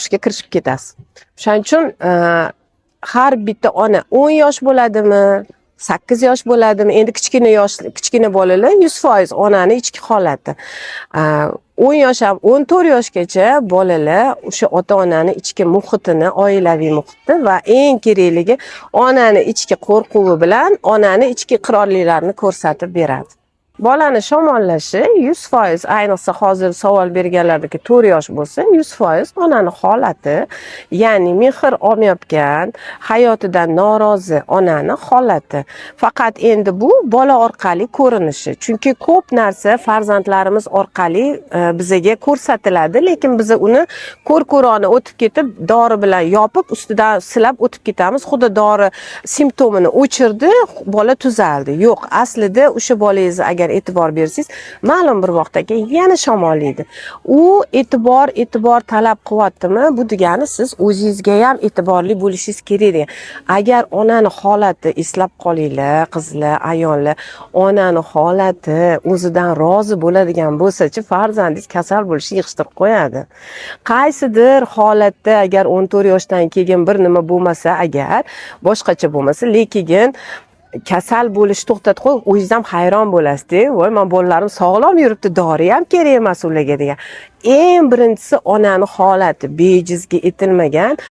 Qo'rqishga kirishib ketasiz. O'shaning uchun har bitta ona 10 yosh bo'ladimi, 8 yosh bo'ladimi, endi kichkina yosh, kichkina bolalar 100% onani ichki holati. 10 yosh ham, 14 yoshgacha bolalar o'sha ota onani ichki muhitini, oilaviy muhitni va eng kerakligi onani ichki qo'rquvi bilan onani ichki iqrorliklarini ko'rsatib beradi. Bolani shamollashi 100%, ayniqsa hozir savol berganlardagi 4 yosh bo'lsa, 100% onani holati, ya'ni mehr olmayotgan, hayotidan norozi onani holati. Faqat endi bu bola orqali ko'rinishi, chunki ko'p narsa farzandlarimiz orqali bizaga ko'rsatiladi, lekin biz uni ko'r ko'rona o'tib ketib, dori bilan yopib, ustidan silab o'tib ketamiz. Xuddi dori simptomini o'chirdi, bola tuzaldi. Yo'q, aslida o'sha bolangizni agar e'tibor bersangiz, ma'lum bir vaqtdan keyin yana shamollaydi. U e'tibor talab qilyaptimi, bu degani siz o'zingizga ham e'tiborli bo'lishingiz kerak degan. Agar onani holati, eslab qolinglar, qizlar, ayollar, onani holati o'zidan rozi bo'ladigan bo'lsachi, farzandingiz kasal bo'lishni yig'ishtirib qo'yadi. Qaysidir holatda agar 14 yoshdan keyin bir nima bo'lmasa, agar boshqacha bo'lmasa, lekin kasal bo'lishni to'xtatib qo'yib, o'zingiz ham hayron bo'lasizda: "Voy, man bolalarim sog'lom yuribdi, dori ham kerak emas ularga", degan. Eng birinchisi onani holati, bejizga aytilmagan.